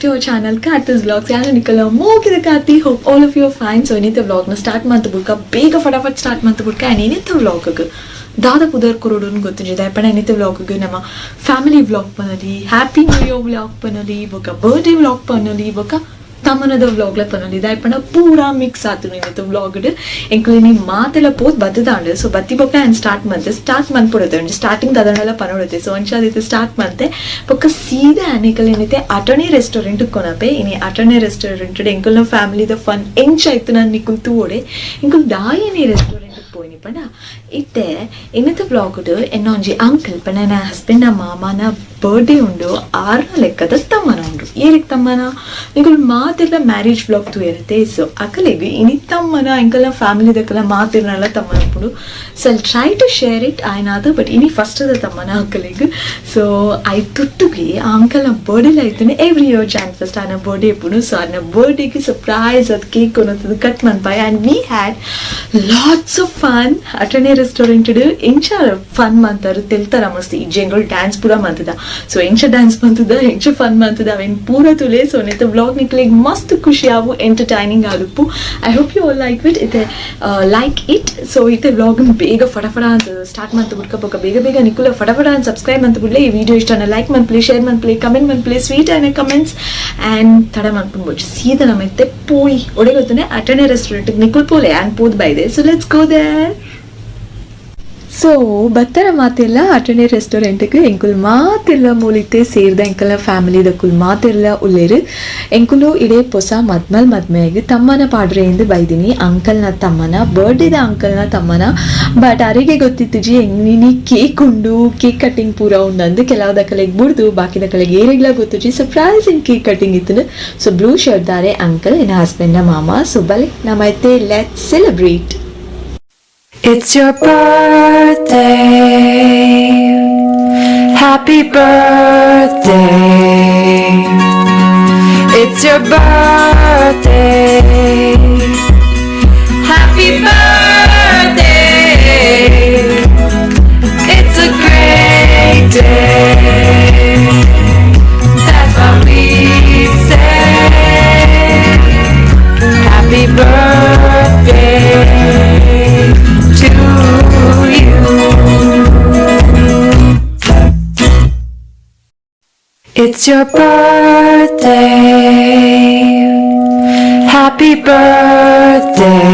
To our channel Karthi's Vlogs. ಯಾನು ನಿಕಲ ಮೋಕಿದ Karti. Hope all of you fine. So ಇನಿತ ವ್ಲಾಗ್ನ start ಮಂತ್ ಬುಡ್ಕ ಬೇಗ ಫಟಾಫಟ್ ಸ್ಟಾರ್ಟ್ ಮಂತ್ ಬುಡ್ಕ. ಆ್ಯಂಡ್ ಇನಿತ ವ್ಲಾಗ್ ದಾದ ಪುದರ್ ಕೊರೊಡುನ್ ಗೊತ್ತುಂಜಿ ದಾಯಪಣ ಇನಿತ ವ್ಲಾಗ್ ನಮ್ಮ ಫ್ಯಾಮಿಲಿ ವ್ಲಾಗ್ ಪನಲಿ, happy new year vlog ಪನಲಿ, ಬೊಕ ಬರ್ಡೇ ವ್ಲಾಗ್ ಪನಲಿ, ಬೊಕ ತಮನದ ವ್ಲಾಗ್ಲ ಪನಲಿ. ದಾಯಪಣ ಪೂರಾ ಮಿಕ್ಸ್ ಆತು ಇನಿತ ವ್ಲಾಗ್. ಎಂಕುಲು ಇನಿ ಮಾತೆಲ್ಲ ಪೋತ್ ಬತ್ತದಾಂಡ್. ಸೊ ಬತ್ತಿ ಬೊಕ್ಕ ಆ್ಯಂಡ್ ಸ್ಟಾರ್ಟ್ ಮಂತೆ ಸ್ಟಾರ್ಟ್ ಮನ್ಪುಡುತ್ತೆ. ಒಂಜಿ ಸ್ಟಾರ್ಟಿಂಗ್ ದಾದನೆಲ್ಲ ಪನೊಡುತ್ತೆ. ಸೊ ಅಂಚಾದಿತ್ತೆ ಸ್ಟಾರ್ಟ್ ಮಂತೆ ಬೊಕ್ಕ ಸೀದಾ ಅನಿಕಲ್ ಏನಿತೆ ಅಟಣಿ ರೆಸ್ಟೋರೆಂಟ್ ಕೊನಪೆ. ಇನಿ ಅಟಣಿ ರೆಸ್ಟೋರೆಂಟ್ ಎಂಕುಲ್ನ ಫ್ಯಾಮಿಲಿದ ಫನ್ ಎಂಚ ಇತ್ತು ನಾನು ನಿಕುಲ್ ತೂವೊಡೆ. ಎಂಕುಲ್ ದಾಯನಿ ರೆಸ್ಟೋರೆಂಟ್ ಪೋಯಿನಿ ಪಂಡ, ಇತ್ತೆ ಇನ್ನಿತ ವ್ಲಾಗ್ ಎನ್ನ ಒಂಜಿ ಅಂಕಲ್ ಪಂಡ ಎನ್ನ ಹಸ್ಬೆಂಡ್ ಮಾಮನ ಬರ್ಡೇ ಉಂಡು. ಆರ್ನ ಲೆಕ್ಕದ ತಮ್ಮನ ಉಂಡು. ಏರಿಗ್ ತಮ್ಮನ? ನಿಕುಲ್ ಮಾತೆಲ್ಲ ಮ್ಯಾರೇಜ್ ವ್ಲಾಗ್ ತೂಯರತೆ. ಸೊ ಅಕಲೆಗ್ ಇನಿ ತಮ್ಮನ. ಎಂಕಲ್ನ ಫ್ಯಾಮಿಲಿ ದಕಲ ಮಾತಿರ್ನಲ್ಲ ತಮ್ಮನ ಉಪ್ಪುಂಡು. So I try to share it ಆಯ್ನಾದ. But ಇನಿ ಫಸ್ಟ್ the ತಮ್ಮನ ಅಕಲೆಗ್. ಸೊ I ತುಟ್ಟುಗೆ ಆ ಅಂಕಲ್ನ ಬರ್ಡೇ ಆಯ್ತಾನೆ. Every year John 1 ಆನ ಬರ್ಡೇ ಇಪ್ಪುಂಡು. ಸೊ ಆನ ಬರ್ಡೇಗೆ ಸರ್ಪ್ರೈಸ್ ಅದು ಕೇಕ್ ಕೊನತ್ತದು ಕಟ್ ಮನ್ಪಾಯ್. And we had lots of fun. ಅಟಣೆ restaurant ಎಂಚ ಫನ್ ಮಂತಾರ ತೆಲ್ತಾರ ಮಸ್ತ್. ಈ ಜೆಂಗಳು ಡ್ಯಾನ್ಸ್ ಪೂರ ಮಂತದ. ಸೊ ಎಂಚ ಡ್ಯಾನ್ಸ್ ಮಂತದ, ಎಂಚ ಫನ್ ಮಂತದ, ಅವೇನ್ ಪೂರ ತುಲೆ. ಸೊ ನೆತ್ತ ವ್ಲಾಗ್ ನಿಕ್ಲೆಗ್ ಮಸ್ತ್ ಖುಷಿ ಆವು, ಎಂಟರ್ಟೈನಿಂಗ್ ಆದುಪ್ಪು. I hope you all like it ಇತ್ತೆ like it. So ಇತ್ತೆ ವ್ಲಾಗ್ ಬೇಗ ಫಟಫಟ ಅಂತ ಸ್ಟಾರ್ಟ್ ಮಂತ ಬುಡ್ಕ. ಬೊಕ ಬೇಗ ಬೇಗ ನಿಕುಲ ಫಟಫಟ ಅಂತ ಸಬ್ಸ್ಕ್ರೈಬ್ ಅಂತ ಬಿಡ್ಲೆ. ಈ ವಿಡಿಯೋ ಇಷ್ಟ ಲೈಕ್ ಮನ್ಪ್ಲೆ, ಶೇರ್ ಮನ್ಪ್ಲೆ, ಕಮೆಂಟ್ ಮನ್ಪ್ಲೆ, ಸ್ವೀಟ್ ಆಯ್ನ ಕಮೆಂಟ್ಸ್. ಆ್ಯಂಡ್ ತಡ ಮನ್ಪುನ್ ಬೋಚ್, ಸೀದಾ ನಮ್ಮ ಇತ್ತೆ ಪೋಯಿ ಒಡೆ ಗೊತ್ತನೆ? ಅಟಣೆ ರೆಸ್ಟೋರೆಂಟ್ ನಿಕುಲ್ ಪೋಲೆ ಆ್ಯಂಡ್ ಪೋದ್ ಬೈದೆ. So let's go there. So ಬತ್ತರ ಮಾತೆಲ್ಲ ಅಟಣೆ ರೆಸ್ಟೋರೆಂಟ್ಗೆ. ಎಂಕುಲ್ ಮಾತೆಲ್ಲ ಮೂಲಿತೆ ಸೇರ್ದ. ಎಂಕಲ್ನ ಫ್ಯಾಮಿಲಿ ದಕುಲ್ ಮಾತೆಲ್ಲ ಉಲ್ಲೇರು. ಎಂಕುಲು ಇಡೇ ಪೊಸ ಮದ್ಮಲ್ ಮದ್ಮೆಗೆ ತಮ್ಮನ ಪಾಡ್ರೆ ಎಂದು ಬೈದಿನಿ. ಅಂಕಲ್ನ ತಮ್ಮನ ಬರ್ಡೇದ ಅಂಕಲ್ನ ತಮ್ಮನ. ಬಟ್ ಅರಿಗೆ ಗೊತ್ತಿತ್ತು ಎಂಗಿನಿ ಕೇಕ್ ಉಂಡು, ಕೇಕ್ ಕಟ್ಟಿಂಗ್ ಪೂರ ಉಂಡು. ಕೆಲವು ದಕಲೆಗ್ ಬುಡ್ದು ಬಾಕಿ ದಕಲೆಗ್ ಏರೆಗ್ಲ ಗೊತ್ತುಜಿ surprising cake cutting ಇತ್ತು. So blue shirt ದಾರೆ ಅಂಕಲ್, ಎನ್ನ ಹಸ್ಬೆಂಡ್ ಮಾಮ. ಸೊ ಬಲೆ ನಮ್ಮೈತೆ, let's celebrate. It's your birthday. Happy birthday. It's your birthday. Happy birthday. It's a great day. That's what we say. Happy birthday to you. It's your birthday. Happy birthday.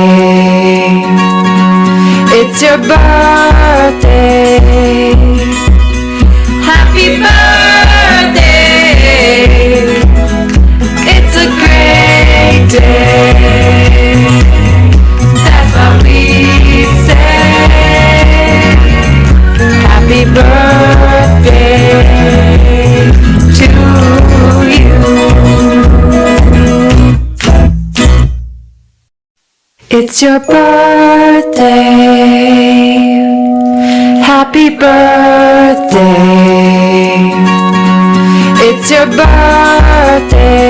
It's your birthday. Happy birthday. It's a great day. That's what we say. Happy birthday to you. It's your birthday. Happy birthday. It's your birthday.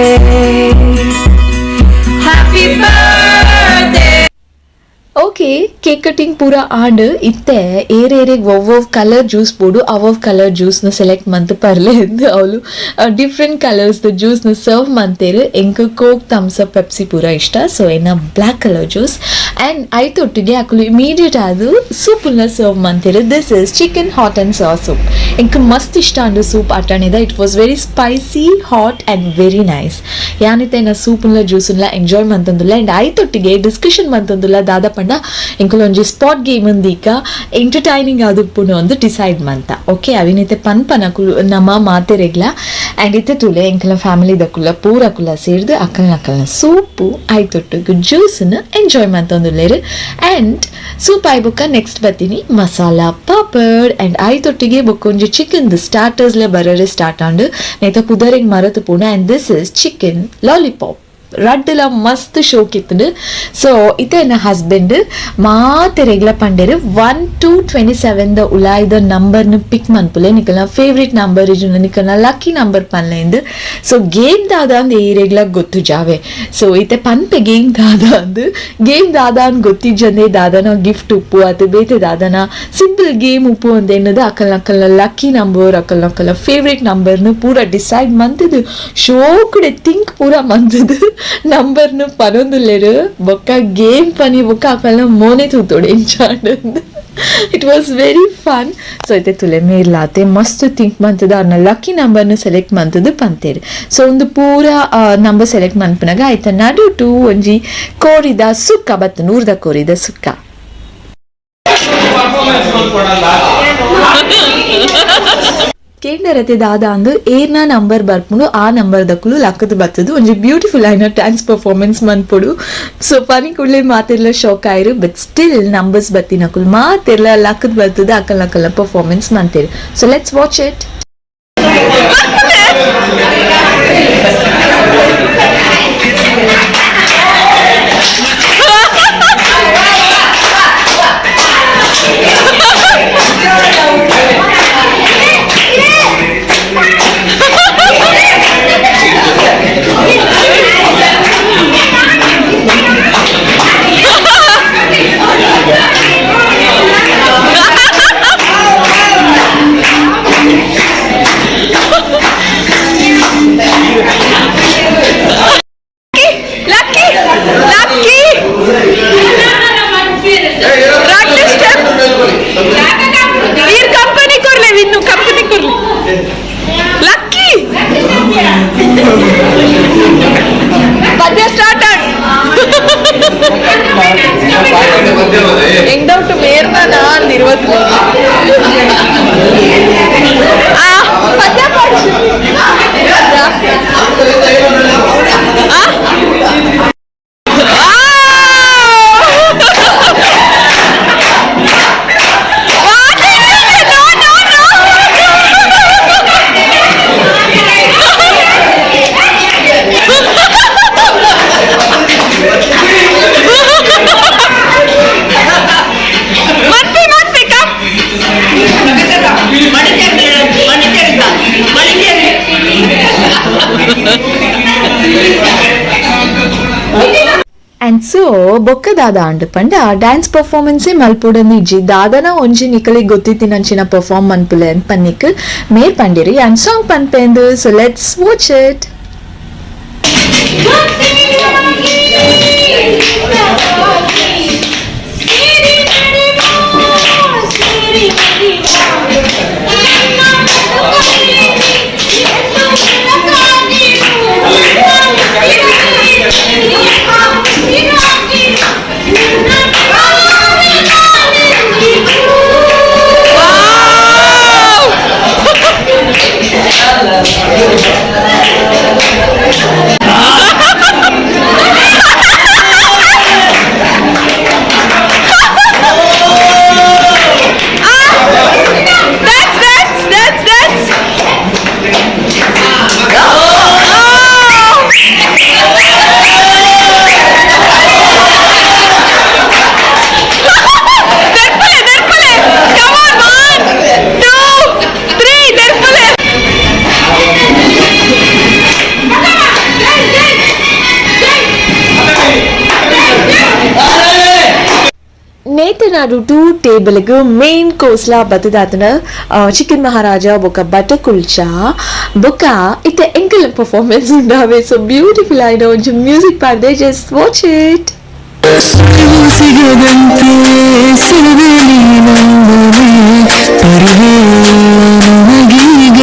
Happy birthday. Okay, cake cutting ಪೂರ and ಇತ್ತೆ ಏರೇರೆಗ್ ಒವ್ವೊವ್ colour juice ಬೋಡು, ಅವವ್ colour ಜ್ಯೂಸ್ನ select ಮಂತ್ ಪರ್ಲೆ ಎಂದು ಅವಳು different colours ಜ್ಯೂಸ್ನ serve ಮಂತೇರು. ಎಂಕ್ coke, thumbs up, Pepsi ಪೂರ ಇಷ್ಟ. ಸೊ ಎನ್ನ black colour juice. And ಐತೊಟ್ಟಿಗೆ ಅಕುಲು ಇಮಿಡಿಯೇಟ್ ಅದು ಸೂಪನ್ನ serve ಮಂತೇರು. This is chicken hot and sour soup. ಎಂಕ್ ಮಸ್ತ್ ಇಷ್ಟ ಅಂಡು ಸೂಪ್ ಅಟಣಿದ. It was very spicy, hot and very nice. ಯಾನಿತ್ತೆ ಎನ್ನ ಸೂಪನ್ಲ ಜ್ಯೂಸನ್ಲ ಎಂಜಾಯ್ ಮಂತಂದುಲ್ಲ. ಆ್ಯಂಡ್ ಐತೊಟ್ಟಿಗೆ ಡಿಸ್ಕಷನ್ ಮಂತಂದುಲ್ಲ. ದಾದ ಪಂಡ, ಎಂಕುಲು ಒಂಜಿ ಸ್ಪಾಟ್ ಗೇಮ್ ಅಂದೀಕ, ಎಂಟರ್ಟೈನಿಂಗ್ ಆದುಪ್ಪುನು ಒಂದು ಡಿಸೈಡ್ ಮಂತ. ಓಕೆ, ಅವಿನಿತೆ ಪನ್ಪನ ಕುಲು ನಮ್ಮ ಮಾತೆರೆಗ್ಲ. ಆ್ಯಂಡ್ ಇತ್ತೆ ತುಲೆ, ಎಂಕಲ ಫ್ಯಾಮಿಲಿ ದಕುಲ ಪೂರ ಕುಲ ಸೇರ್ದು ಅಕ್ಕಲ್ನ ಅಕ್ಕಲ್ನ ಸೂಪು ಐತೊಟ್ಟಿಗೆ ಜ್ಯೂಸನ್ನ ಎಂಜಾಯ್ ಮಂತಂದುಲ್ಲೇರು. ಆ್ಯಂಡ್ ಸೂಪ್ ಆಯ್ ಬೊಕ್ಕ ನೆಕ್ಸ್ಟ್ ಬತ್ತೀನಿ ಮಸಾಲ ಪಾಪಡ್. ಆ್ಯಂಡ್ ಐತೊಟ್ಟಿಗೆ ಬೊಕ್ಕ ಒಂಜಿ ಚಿಕನ್ ಸ್ಟಾರ್ಟರ್ಸ್ಲೆ ಬರರೆ ಸ್ಟಾರ್ಟ್ ಆಂಡ್. ನೇತ ಪುದರೆಗ್ ಮರತು ಪೂಣ. And this is chicken lollipop. ರಡ್ಡಲ ಮಸ್ತ್ ಶೋಕ್ ಇತ್ತುಂಡು. ಸೊ ಇತ್ತೆ ಎನ್ನ ಹಸ್ಬೆಂಡ್ ಮಾತೆರೆಗ್ಲ ಪಂಡೇರು 1 to 27 ದ ಉಲಾಯ್ದ ನಂಬರ್ನ ಪಿಕ್ ಮನ್ಪುಲೆ, ನಿಕಲ್ನ ಫೇವ್ರೇಟ್ ನಂಬರ್ ಇಜ್ಜುಂಡ ನಿಕಲ್ನ ಲಕ್ಕಿ ನಂಬರ್ ಪನ್ಲೆಂದು. ಸೊ ಗೇಮ್ ದಾದ ಅಂದ್ ಏರೆಗ್ಲ ಗೊತ್ತು ಜಾವೆ. ಸೊ ಇತ್ತೆ ಪನ್ಪೆ ಗೇಮ್ ದಾದ ಅಂದ್, ಗೇಮ್ ದಾದ ಅಂದ್ ಗೊತ್ತಿಜ್ಜಂದೆ ದಾದನ ಗಿಫ್ಟ್ ಉಪ್ಪು ಅತ್ ಬೇತೆ ದಾದನ ಸಿಂಪಲ್ ಗೇಮ್ ಉಪ್ಪು ಅಂದ್ ಎನ್ನದು ಅಕಲ್ನ ಅಕಲ್ನ ಲಕ್ಕಿ ನಂಬರ್ ಅಕಲ್ನ ಅಕಲ್ನ ಫೇವ್ರೇಟ್ ನಂಬರ್ನ ಪೂರ ಡಿಸೈಡ್ ಮಂತದು ಶೋಕುಡೆ ಥಿಂಕ್ ಪೂರ ಮಂತದು ನಂಬರ್ನು ಪನೊಂದುಲ್ಲೆರು ಬೊಕ್ಕ ಗೇಮ್ ಪನಿ ಬೊಕ್ಕ ಅಕಲ್ನ ಮೋನೆ ತೂತೋಡೆ ಇಂಚಾಂಡ್. It was very fun. So ಇತ್ತೆ ತುಲೆ ಮೇರ್ಲಾತೆ ಮಸ್ತ್ ಥಿಂಕ್ ಮಂತದ ಅರ್ನ ಲಕ್ಕಿ ನಂಬರ್ನ ಸೆಲೆಕ್ಟ್ ಮಂತದು ಪಂತೇರು. ಸೊ ಒಂದು ಪೂರ ನಂಬರ್ ಸೆಲೆಕ್ಟ್ ಮನ್ಪುನಾಗ ಆಯ್ತ ನಡುಟು ಒಂಜಿ ಕೋರಿದ ಸುಕ್ಕ ಬತ್ತು, ನೂರ್ದ ಕೋರಿದ ಸುಕ್ಕ. ಕೇಂದ್ರತೆ ದಾದ ಅಂದು ಏರ್ನ ನಂಬರ್ ಬರ್ಪುಂಡು, ಆ ನಂಬರ್ ದಕ್ಕುಲು ಲಕ್ಕದ ಬತ್ತದು ಒಂಜಿ ಬ್ಯೂಟಿಫುಲ್ ಆಯ್ನ ಡ್ಯಾನ್ಸ್ ಪರ್ಫಾರ್ಮೆನ್ಸ್ ಮನ್ಪೊಡು. ಸೊ ಪನಿ ಕೂಡಲೇ ಮಾತೆರ್ಲ ಶಾಕ್ ಆಯಿರು, but still numbers ಬತ್ತಿನಕುಲು ಮಾತೆರ್ಲ ಲಕ್ಕದ ಬರ್ತದ ಅಕಲ್ ಅಕಲ್ನ performance ಮಂತೇರು. So let's watch it. Lucky! Lucky! Right step! Here company korle, Vinnu, company korle. Lucky! Padya started. End out merna naan irvathu. Ah, Padya paadu. Ah? And so ಬೊಕ್ಕ ದಾದ ಅಂಡ್ ಪಂಡ dance ಪರ್ಫಾರ್ಮೆನ್ಸೇ ಮಲ್ಪುಡಂದು ಇಜ್ಜಿ, ದಾದನ ಒಂಜಿ ನಿಕಲಿಗೆ ಗೊತ್ತಿತ್ತಿನಂಚಿನ perform ಮನ್ಪುಲೆ ಅಂತ ಪನ್ನಿಕ್ ಮೇರ್ ಪಂಡಿರಿ ಅಂಡ್ ಸಾಂಗ್ ಪನ್ಪೆಂದು. So let's watch it. ನೇತನಾಡು ಟೂ ಟೇಬಲ್ಗ್ ಮೇನ್ ಕೋಸ್ಲಾ ಬತ್ತದಾತನ ಚಿಕನ್ ಮಹಾರಾಜ ಬೊಕ ಬಟರ್ ಕುಲ್ಚಾ ಬೊಕ ಇತ್ತೆ ಎಂಕಲ್ ಪರ್ಫಾರ್ಮೆನ್ಸ್ ಉಂಡಾವೆ. ಸೊ ಬ್ಯೂಟಿಫುಲ್ ಆಯ್ನ ಒಂಜಿ ಮ್ಯೂಸಿಕ್ ಪಾಡ್ದೆ, just watch it. ಸಿಗದಂತೆ ಸಿಗಲಿ ನನ್ನವೇ ಪರಿವೇ ನನಗೀಗ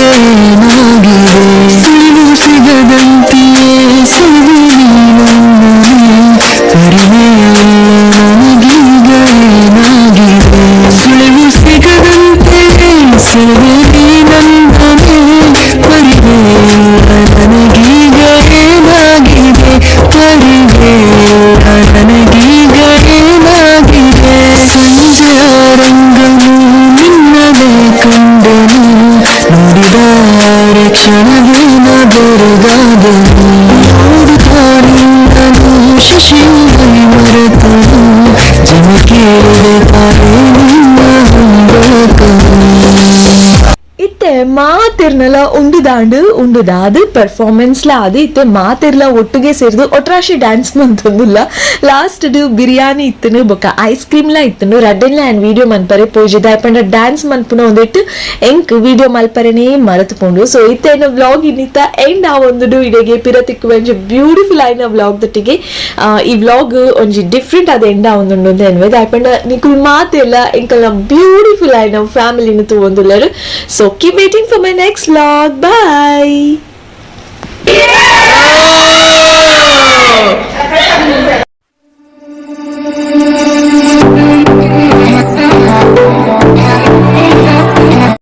ಏನಾಗಿದೆ, ಸುಳಿವು ಸಿಗದಂತೆ ಸಿಗಲಿ ನನ್ನವೇ ಪರಿವೇ ನನಗೀಗ ಏನಾಗಿದೆ, ಸುಳಿವು ಸಿಗದಂತೆ ಸಿಗಲಿ ನನ್ನವೇ ಪರಿವೇ ನನಗೀಗ ಏನಾಗಿದೆ, ಪರಿವೇ ನನಗೀಗ ಏನಾಗಿದೆ. ಸೇರಿದೆ ತಾಯಿ ನಿನ್ನ ಹೊಂಬಾಕವೇ. ಇತ್ತೆ ಮಾತೆರ್ನಲ ಉಂಡುದಾಂಡು, ಉಂಡುದಾದ್ ಪರ್ಫಾರ್ಮೆನ್ಸ್ಲ ಅದು. ಇತ್ತೆ ಮಾತೆರ್ಲ ಒಟ್ಟಿಗೆ ಸೇರ್ದು ಒಟ್ರಾಶಿ ಡ್ಯಾನ್ಸ್ ಮಂತೊಂದುಲ್ಲ. ಲಾಸ್ಟ್ ಬಿರಿಯಾನಿ ಇತ್ತನು, ಬೊಕ್ಕ ಐಸ್ ಕ್ರೀಮ್ಲ ಇತ್ತನು. ರಡ್ಡೆನ್ಲ ಆ್ಯಂಡ್ ವಿಡಿಯೋ ಮನ್ಪರೆ ಪೋಜಿದ ಪಂಡ ಡ್ಯಾನ್ಸ್ ಮನ್ಪುನ ಒಂದಿಟ್ಟು ಎಂಕ್ ವಿಡಿಯೋ ಮಲ್ಪರೆನೇ ಮರತು ಪೋಂಡು. ಸೊ ಇತ್ತೆ ವ್ಲಾಗ್ ಇನ್ನಿತ್ತ ಎಂಡ್ ಆವೊಂದುಡು. ಇಡೆಗೆ ಪಿರ ತಿಕ್ಕುವ ಒಂಜಿ ಬ್ಯೂಟಿಫುಲ್ ಆಯಿನ ವ್ಲಾಗ್ ದೊಟ್ಟಿಗೆ. ಈ ವ್ಲಾಗ್ ಒಂಜಿ ಡಿಫ್ರೆಂಟ್ ಆದ ಎಂಡ್ ಆವೊಂದುಂಡು ಅಂತ ಎನ್ನುವೆ. ದಾಯೆ ನಿಕುಲ್ ಮಾತೆಲ್ಲ ಎಂಕಲ್ನ ಬ್ಯೂಟಿಫುಲ್ ಆಯಿನ ಫ್ಯಾಮಿಲಿನ ತೂವೊಂದುಲ್ಲರು. So keep waiting for my next vlog. Bye.